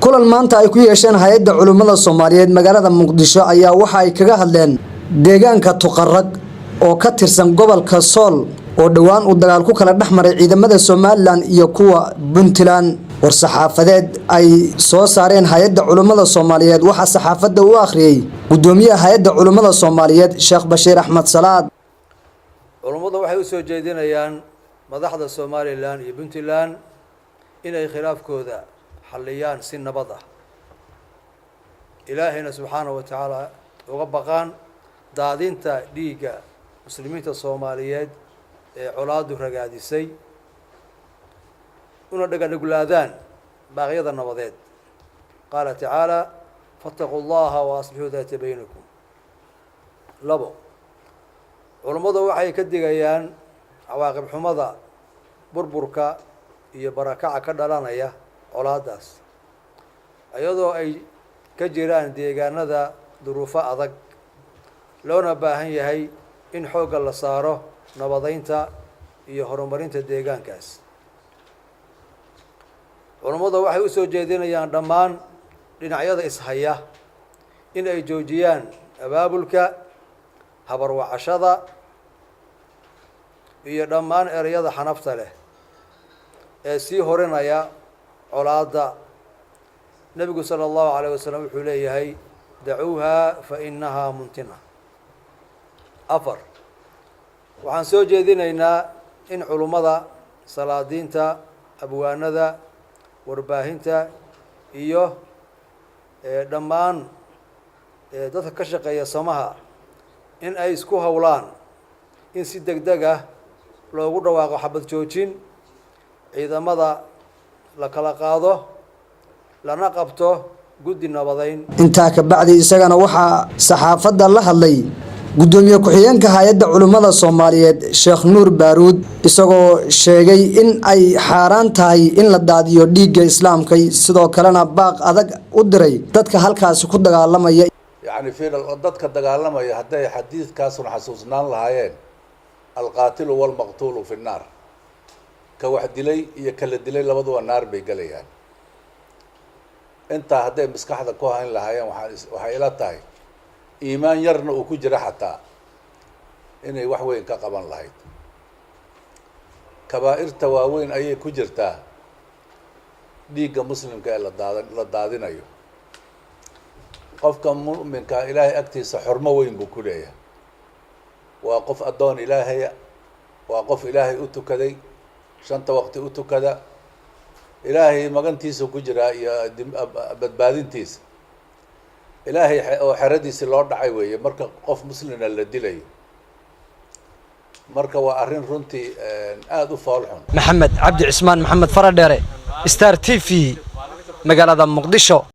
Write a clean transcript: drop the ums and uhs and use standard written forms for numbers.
Kulan maanta ay ku yeesheen Hay'adda Culimmada Soomaaliyeed magaalada Muqdisho ayaa waxa ay kaga hadleen deegaanka Tukaraq oo ka tirsan gobolka Sool, oo dhowaan uu dagaal ku kala dhex maray ciidamada Somaliland iyo kuwa Puntland. War-saxaafadeed ay soo saareen Hay'adda Culimmada Soomaaliyeed waxaa saxaafadda u akhriyey gudoomiyaha Hay'adda Culimmada Soomaaliyeed, Sheekh Bashiir Axmed Salaad. Culummadu waxay u soo jeedinayaan madaxda Somaliland iyo Puntland inay khilaafkooda xalliyaan si nabad ah, Ilaahayna subxaanahu wa tacaala uga baqaan daadinta dhiigga muslimiinta Soomaaliyeed ee colaadu ragaadisay, una dhaganuglaadaan baaqyada nabadeed. Qaala tacaala: فاتقوا الله وأصلحوا ذات بينكم. 2, culummadu waxay ka digayaan cawaaqib xumada, burburka iyo barakaca ka dhalanaya colaadaas, iyadoo ay ka jiraan deegaanada duruufo adag, loona baahan yahay in xoogga la saaro nabadeynta iyo horumarinta deegaankaas. Culummadu waxay u soo jeedinayaan dhammaan dhinacyada ishaya in ay joojiyaan abaabulka, habarwacashada iyo dhammaan ereyada xanafta leh ee sii horinaya colaadda. Nebigu sala allahu calayh wasalam wuxuu leeyahay: دعوها فإنها منتنة. 4, waxaan soo jeedinaynaa in culummada, salaadiinta, abwaanada, warbaahinta iyo dhammaan dadka ka shaqeeya samaha in ay isku howlaan in si deg deg ah loogu dhawaaqo xabad joojin, ciidamada la kala qaado, lana qabto guddi nabadeyn. Intaa ka bacdi isagana waxaa saxaafadda la hadlay gudoomiye ku-xigeenka Hay'adda Culimmada Soomaaliyeed, Sheekh Nuur Baaruud, isagoo sheegay in ay xaaraan tahay in la daadiyo dhiigga islaamka, sidoo kalena baaq adag u diray dadka halkaasi ku dagaalamaya. Yacni fiil, dadka dagaalamaya hadday xadiidkaasun xasuusnaan lahaayeen: القاتل والمقتول في النار, ka wax dilay iyo kala dilay labaduba naar bay gelayaan. Intaa hadday maskaxda ku hayn lahaayeen, waxay ila tahay iimaan yarna uu ku jira xataa inay wax weyn ka qaban lahayd. Kabaa'irta waaweyn ayay ku jirtaa dhiigga muslimka ee la daadinayo. Qofka mu'minka Ilaahay agtiisa xurmo weyn buu ku leeyahay. Waa qof addoon Ilaahaya, waa qof Ilaahay u tukaday, shanta waqti u tukada. Ilaahay magantiisa ku jiraa iyo badbaadintiisa Ilaahay oo xeradiisi loo dhacay weeye marka qof muslina la dilayo. Marka waa arrin runtii aada u foolxun. Maxamed Cabdi Cismaan Maxamed Faradheere, Star TV, magaalada Muqdisho.